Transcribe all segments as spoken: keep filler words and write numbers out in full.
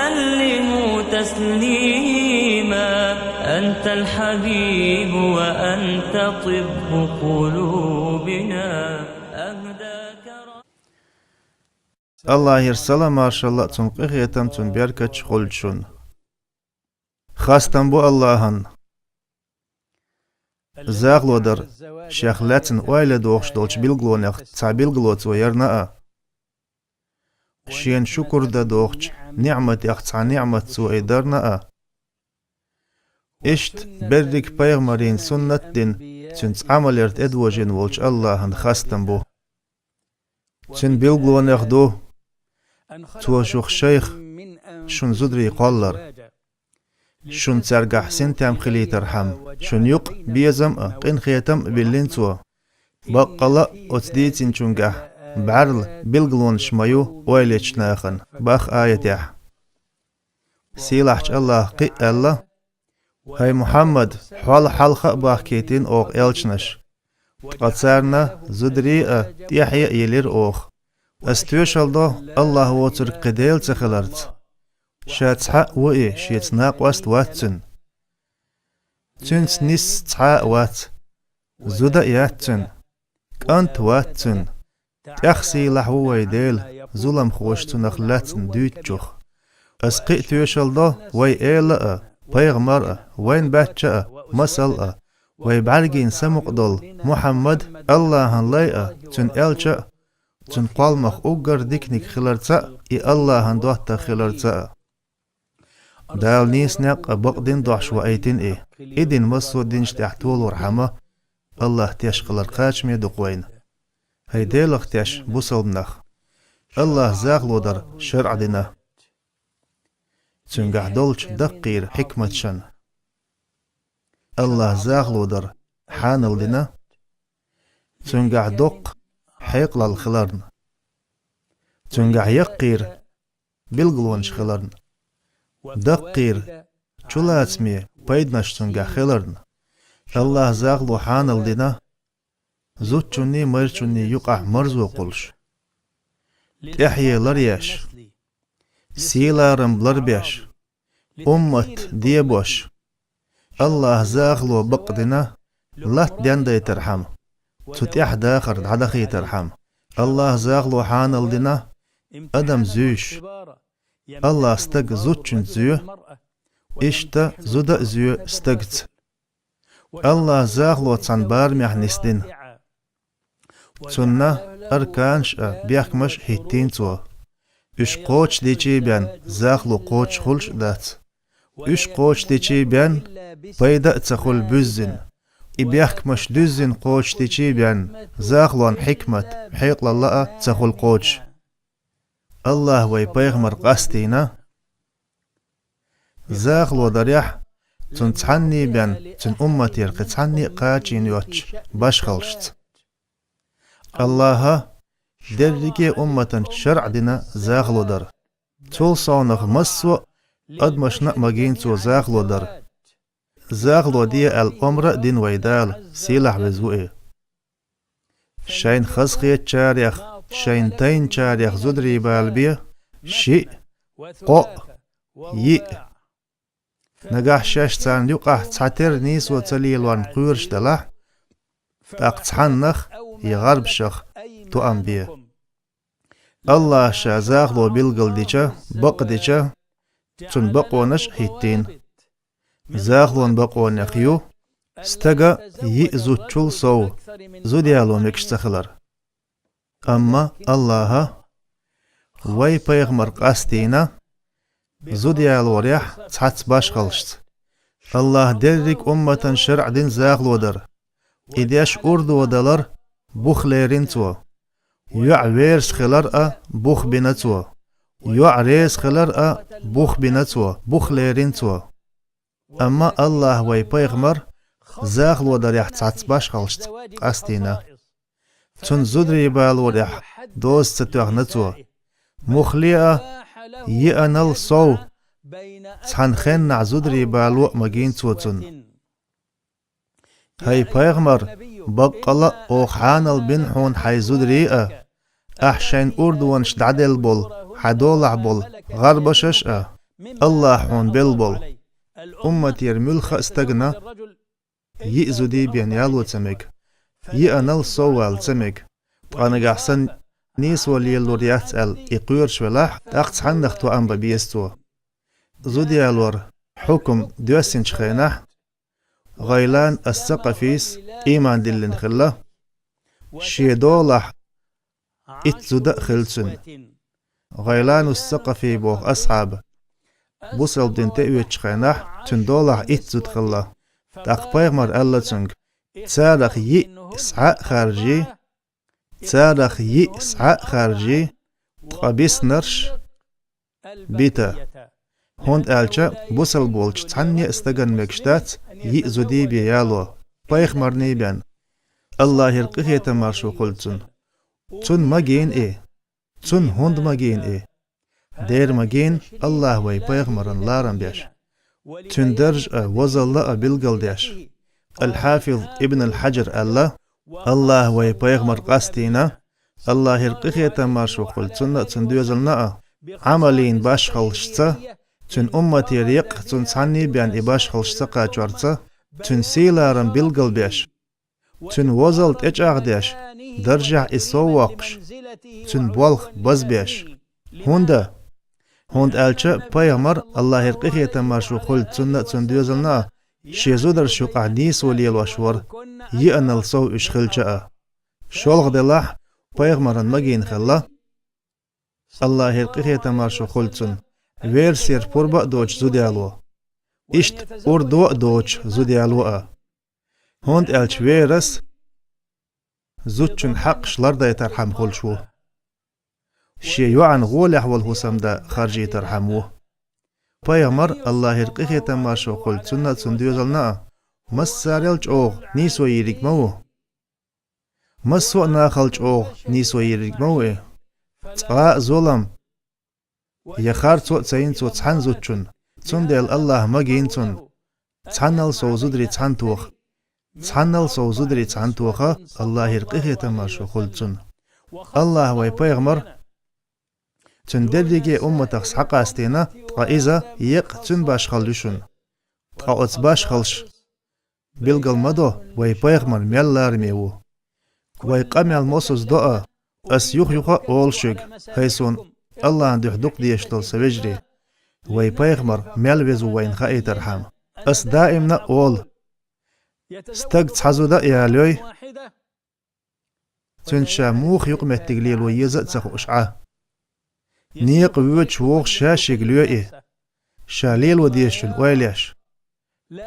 وسلموا تسليما. أنت الحبيب وأنت طب قلوبنا. أهداك رب. Аллахьера салам-маршалла а, цуьнан къинхетам а, цуьнан беркат а хуьлда шуна. Хастам бу Аллахьана. Захало дар шех лаьцна ойла дохуш долчу билгалонех цхьа билгало цо ярна а, шена шукур дан дохучу ниӀматех цхьа ниӀмат цо и дарна а. Иштта берриг пайхамарийн суннат а дина, цуьнца Ӏамал яр тӀедожийна волчу Аллахьана хастам бу. Цуьнан билгалонех ду цо шух шайх шун зударий кхоллар, шуна цаьргахь синтем хилийтархьама, шуна юкъа безам а, къинхетам а биллина цо. Баккъала а оцу дийцинчуьнгахь бӀаьрла билгалонаш ма ю ойла ечу нахана, боху аятехь. Сийлахьчу Аллахьа кхин а аьлла: «ХӀай Мухьаммад, хьол хьалха а бахкийтина оха элчанаш, ткъа царна зударий а, тӀаьхье а елира оха. Ас тоьшалла до Аллахь воцург кхин Дела ца хиларца. Ша цхьаъ ву и, шеца накъост вац цуьнан. Цуьнца нисса цхьа а вац, зуда а яц цуьнан, кӀант а вац цуьнан. ТӀех сийлахь ву вай Дела, зуламхоша цунах лаьцна дуьйцучух. Ас кхин а тоьшалла до вай эла а, пайхамар а, вайна баьчча а, масал а, вай бӀаьргийн самукъа долу Мухьаммад Аллахьан лай а, цуьнан элча а, цуьнан кхолламах уггар диканиг хиларца а, и Аллахьан доттагӀа хиларца а». Дала нийса некъ а, бакъдин а дохьуш ваийтина и. И дин массо а динаш тӀехь толорхьама, Аллахь теш хилар кхачаме ду-кх вайна. ХӀай Делах теш бусалба нах! Аллахьа захало дар шарӀ дина, цуьнгахь долчу даккхийра хьикматашна. Аллахьа захало дар хьанал дина, цуьнгахь доккха хьекъалалла хиларна, цуьнгахь яккхийра билгалонаш хиларна, даккхийра чулацаме пайданаш цуьнгахь хиларна. Аллахьа захало хьанал дина, зудчунний, майрачунний юкъахь марзо кхуллуш, тӀаьхье ларъеш, сий-ларам ларбеш, уммат дебош. Аллахьа захало бакъдина, латта дендайтархьама, цу тӀехь дахар дӀадахийтархьама. Аллахьа захало хьанал дина, адам зуьйш. Аллахьа стаг зудчуьнца зоь, иштта зуда а зоь стагца. Аллахьа захало цхьана барамехь нисдина. Цунна арканаш а, бехкамаш а хӀиттийна цо. Уьш кхочушдичий бен, захало кхочушхуьлуш а дац. Уьш кхочушдичий бен, пайда а ца хуьлу буьззина. И бехкамаш дуьззина кхочушдичий бен, захалон хьикмат, хьекъалалла а ца хуьлу кхочуш. Аллахьа вай пайхамар къастийна, захало дарехь цунна цхьанний бен, цуьнан умматера кхин цхьанне а кхачийна йоцучу башхаллашца. Аллахьа дерриге а умматан шарӀ дина захало дар. Цул совнах массо а адамашна а магийна цо захало дар. Захало де аьлла омра а дина вай Дала, сийлахь веза ву и. Шайна хазахетачарех, шайна тайначарех зударий балабе, шиъ, кхоъ, йиъ. Нагахь шаьш царна юкъахь цхьатерра нийсо ца лелорна кхоьруш делахь, тӀаккха цхьаннах я гӀарбашах тоам бе. Аллахьа ша захало билгалдича, бакъдича, цунна бакъонаш а хӀиттийна. Захалон бакъонех ю стага йиъ зудчул сов зуда яло мегаш ца хилар. Амма Аллахьа вай пайхамар къастийна зуда ялорехь цхьацца башхаллашца. Аллахьа дерриг умматан шарӀ дина захало дар. И деш урдо далар бух лерина цо. ЙоӀ верас хилар а бух бина цо. ЙоӀ реза хилар а бух бина цо, бух лерина цо. Амма Аллахьа вай пайхамар захало дарехь цхьацца башхаллашца къастийна. Цунна зударий балорехь доза ца тоьхна цо. Муххале а, йиъанал сов, цхьана хеннахь зударий бало а магийна цо цунна. ХӀай пайхамар, баккъала а оха хьанал бина хьуна хьайн зударий а, ахь шайн урдонаш дӀаделла болу, хьан долахь болу гӀарбашаш а, Аллахьа хьуна белла болу умматера муьлхха а стагана йиъ зуда бен яло ца мега, йиъанал сов вала ца мега. Ткъа нагахь санна нийсо лелалур яц аьлла, и кхоьруш велахь, тӀаккха цхьаннах тоам бан беза цо. Зуда ялор хьукам доьссинчу хенахь, ГӀайлан ас-Сакъафис ийман диллина хилла, шен долахь итт зуда а хилла цуьнан. ГӀайлан ас-Сакъафи боху асхьаба бусалба дин тӀеоьцучу хенахь, цуьнан долахь итт зуда хилла. ТӀаккха пайхамар аьлла цуьнга: «Царах йиъ схьа а харжий, царах йиъ схьа а харжий, ткъа биснарш бита». ХӀунда аьлча бусалба волчу цхьанне а стагана мегаш дац йиъ зуда бен яло, пайхамарна бен, Аллахьера къинхетам маршо хуьлда цунна. Цунна магийна и. Цунна хӀунда магийна и? Дера магийна Аллахьа вай пайхамаран ларам беш, цуьнан даржа а, возалла а билгалдеш. Ал-Хьафиз Ибн ал-Хьаджар аьлла: «Аллахьа вай пайхамар къастийна, Аллахьера къинхетам маршо хуьлда цунна а, цуьнан доьзална а, Ӏамалийн башхаллашца, цуьнан умматера еккъа цунна цхьанна бен и башхаллаш ца кхачорца, цуьнан сий-ларам билгалбеш, цуьнан возалла тӀечӀагӀдеш, даржехь и сов воккхуш, цуьнан болх базбеш». ХӀунда? ХӀунда аьлча пайхамар, Аллахьера къинхетам маршо хуьлда цунна а, цуьнан доьзална а, шен зударшна юкъахь нийсо лелош вара, йиъанал сов уьш хилча а. ШолгӀа делахь, пайхамарна магийна хилла, Аллахьера къинхетам маршо хуьлда цунна, верасера пурба а доцуш зуда яло, иштта урдо а доцуш зуда яло а. ХӀунда аьлча верас зудчун хьакъаш лардайтархьама хуьлуш ву. Шен йоӀана гӀолехь волу хӀусамда харжийтархьама ву. Пайхамар, Аллахьера къинхетам маршо хуьлда цунна а, цуьнан доьзална а, массарел чӀогӀа нийсо йийриг ма ву. Массо а нахал чӀогӀа нийсо йийриг ма ву и. Цкъа а зулам я харцо а ца йина цо цхьана зудчунна, цундела Аллахьа магийна цунна цхьаннал сов зударий цхьаьнатоха, цхьаннал сов зударий цхьаьнатоха, Аллахьера къинхетам маршо хуьлда цунна. Аллахьа вай пайхамар цуьнан дерриге а умматах схьакъастийна, ткъа иза еккъа цуьнан башхалла ю шуна. Ткъа оцу башхаллаша билгал ма до, вай пайхамар мел лараме ву. Вай къамел мосазза до а, ас юха-юха а олу шуьга, хӀай суна Аллахьан дуьхьа дукха дезаш долу сан вежарий, вай пайхамар мел веза ву вайна хаийтархьама. Ас даимна а олу: стаг цхьа зуда а ялой, цуьнца ша муха юкъаметтиг лело еза а ца хууш Ӏа. Некъа воьдуш вогӀу ша шега лоь и, ша лело дезачун ойла еш.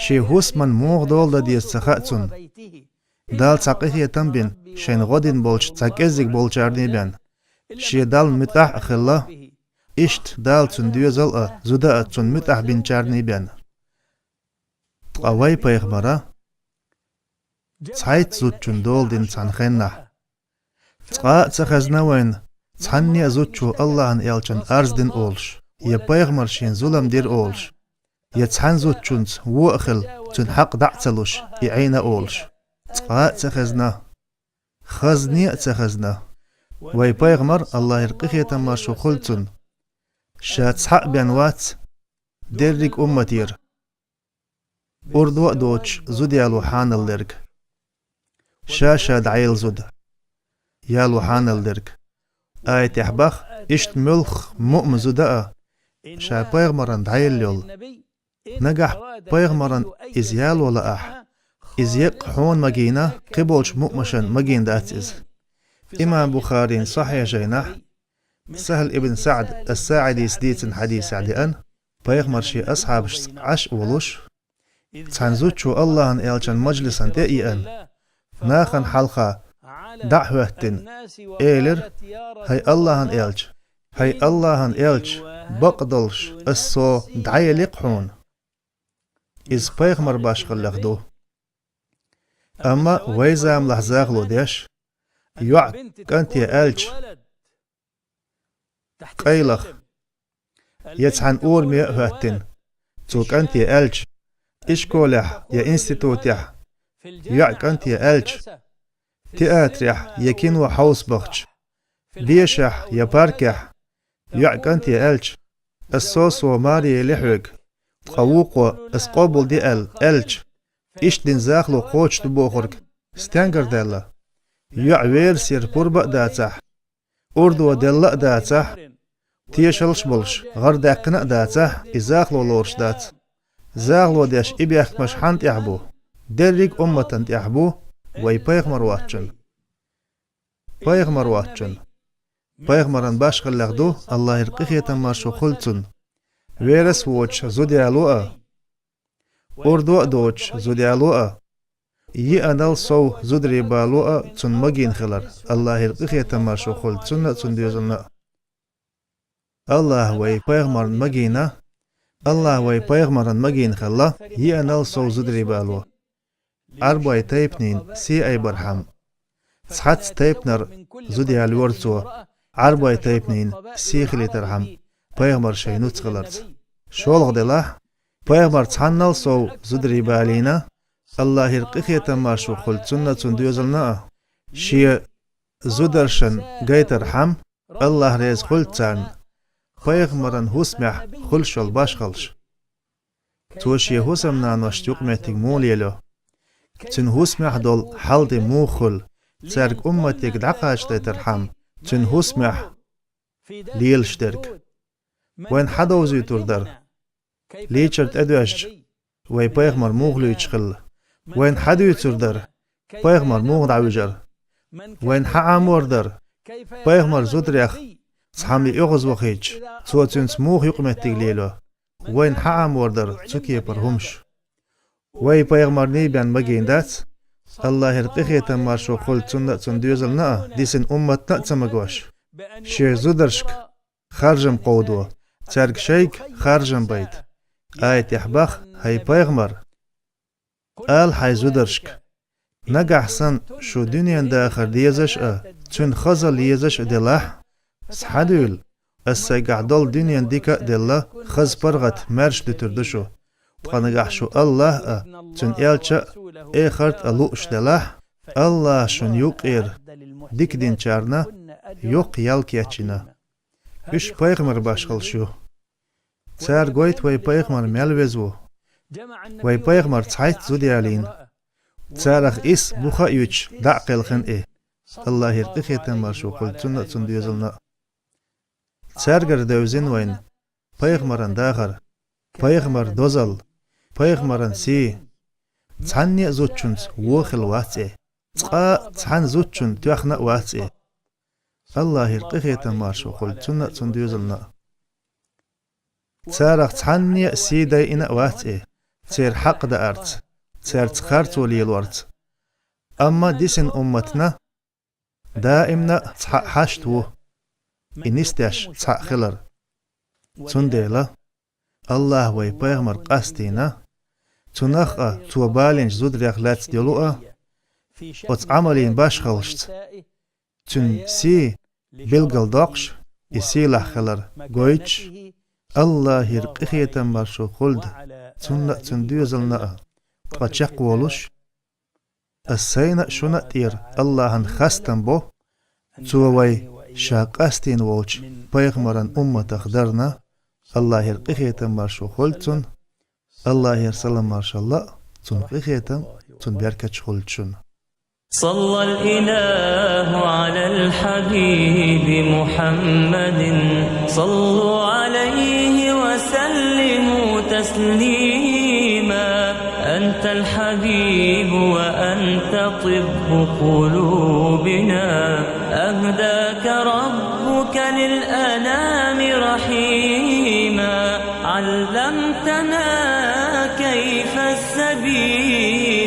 Шен хӀусаман муха дола дан деза ца хаьа цунна. Дала цхьа къинхетам а бина, шайна гӀо дина болчу цхьа кӀеззиг болчарний бен. Шен Далла муьтӀахь а хилла, иштта Дала цуьнан доьзал а, зуда а цунна муьтӀахь бинчарний бен. Ткъа вай пайхамара цхьайтта зудчун дола дина цхьана хеннахь, цкъа а ца хезна вайна, цхьанне а зудчо Аллахьан элчан арз дина олуш, я пайхамар шен зулам дира олуш, я цхьана зудчунца вон а хилла, цуьнан хьакъ дӀа а ца луш, и Ӏийна олуш. Цкъа а ца хезна. Хазне а ца хезна. Вай пайхамар, Аллахьера къинхетам маршо хуьлда цунна, ша цхьаъ бен вац дерриг умматера урдо а доцуш зуда яло хьанал дерг. Ша-ша дӀаелла зуда яло хьанал дерг. Аятехь баха, иштта муьлхха муъма зуда а ша пайхамаран дӀаелла йолу. Нагахь пайхамаран иза яло лаахь, иза еккъа хьуна магийна, кхиболчу муъмашан магийна дац иза. Имам Бухарин Сахьихь жайнахь Сахьл ибн СаӀд ас-СаӀидис дийцина хьадисехь деана, пайхамар шен асхьабашца Ӏаш а волуш, цхьана зудчо Аллахьан элчан мажлисан тӀе а еана, нахана хьалха дӀа а хӀоьттина, элира: «ХӀай Аллахьан элча, хӀай Аллахьан элча, бакъдолуш ас со дӀаелли-кх хьуна». Иза пайхамар башхаллех ду. Амма вай заманахь захало деш, йоӀ кӀанте аьлча, къайлаха, я цхьана ураме а хӀоьттина, цо кӀанте аьлча, ишколехь я институтехь йоӀ кӀанте аьлча, театрехь я кино хьовса бахча, бешахь я паркехь йоӀ кӀанте аьлча, Ас сов-сов маре елли хьоьга, ткъа вукхо, ас къобал де аьлла, аьлча, иштта дина захало кхочуш ду бохург стенгара даьлла? ЙоӀ верасера пурба а дацахь, урдо делла а дацахь, тешаллаш а болуш, гӀар даьккхина а дацахь, и захало лоруш дац. Захало деш и бехкамаш хьанна тӀехь бу? Дерриг а умматана тӀехь бу, вай пайхамар воцчунна. Пайхамар воцчунна. Пайхамаран башхаллех ду, АллахӀера къинхетам, маршо хуьлда цунна, верас а воцуш зуда яло а, урдо а доцуш зуда яло а, йиъанал сов зударий бало а цунна магийна хилар, АллахӀера къинхетам, маршо хуьлда цунна а, цунна доьзална а. АллахӀа вай пайхамарна магийна, АллахӀа вай пайхамарна магийна хилла йиъанал сов зударий бало. Ӏарбойн тайпанийн сий айбархьама, цхьацца тайпанара зуда ялайора цо, Ӏарбойн тайпанийн сий хилийтархьама, пайхамар шайн нуц хиларца. ШолгӀа делахь, пайхамар цхьаннал сов зударий балийна, АллахӀера къинхетам, маршо хуьлда цунна а, цунна доьзална а, шен зударшна гайтархьама, АллахӀ реза хуьлда царна, пайхамаран хӀусамехь хуьлуш йолу башхаллаш. Цо шен хӀусамнаношца юкъаметтиг муха лелайо? Цуьнан хӀусамехь долу хьал-де муха хуьлу, цаьрга умматега дӀакхачадайтархьама, цуьнан хӀусамехь лелаш дерг? Вайна хьан довзуьйтур дара? Лийчар тӀедоьжча, вай пайхамар муха луьйчуш хилла? Вайна хьан дуьйцур дара? Пайхамар муха дӀавуьжара? Вайна хьан Ӏамор дара? Пайхамар зударех цхьамма оьгӀазвахийтча, цо цуьнца муха юкъаметтиг лелайо? Вайна хьан Ӏамор дара цу кепара хӀумаш? Вай пайхамарний бен магийна дац, АллахӀера къинхетам, маршо хуьлда цунна а, цунна доьзална а, дисина умматна а ца магош, шен зударшка харжам кховдо, цаьрга шайга харжам байта. Аятехь боху: «ХӀай пайхамар, ала хьайн зударшка: „Нагахь санна шу дуьненан дахар дезаш а, цуьнан хазалла езаш а делахь, схьадуьйла, ас сайгахь долу дуьненан дика а делла, хаза паргӀат маьрша дуьтур ду шу. Ткъа нагахь шу АллахӀ а, цуьнан элча а, эхарт а лууш делахь, АллахӀа шуна юккъера дика динчарна йоккха ял кечйина“». Уьш пайхамаран башхаллаш ю. Цара гойту вай пайхамар мел веза ву. Вай пайхамар цхьайтта зуда ялийна. Царах исс буха а юьтуш дӀа а кхелхина и, АллахӀера къинхетам, маршо хуьлда цунна а, цунна доьзална а. Цаьргара девзина вайна пайхамаран дахар, пайхамаран дозалла, пайхамаран сий. Цхьанне а зудчуьнца вон хилла вац и. Цкъа а цхьана зудчунна тоьхна а вац и. АллахӀера къинхетам, маршо хуьлда цунна а, цунна доьзална а. Царах цхьанне а сий дайина а вац и, церан хьакъ даарца, цаьрца харцо лелорца. Амма дисина умматна даимна а цхьаъ хьашт ву, и нисдеш цхьаъ хилар. Цундела АллахӀа вай пайхамар къастийна, цунах а, цо балийначу зударех лаьцна йолу а, оцу Ӏамалийн башхаллашца цуьнан сий билгалдоккхуш, и сийлахь хилар гойтуш, АллахӀера къинхетам, маршо хуьлда цунна а, цунна доьзална а, ткъа чекхволуш, ас сайна а, шуна а тӀера АллахӀан хастам бо, Цо вай Ша къастийна волчу пайхамаран умматах дарна, АллахӀера къинхетам, маршо хуьлда цунна, АллахӀера салам-маршалла а, цуьнан къинхетам, цуьнан беркаташ хуьлда шуна. صلى الإله على الحبيب محمد. صلوا عليه وسلموا تسليما. أنت الحبيب وأنت طب قلوبنا. أهداك ربك للأنام رحيما. علمتنا كيف السبيل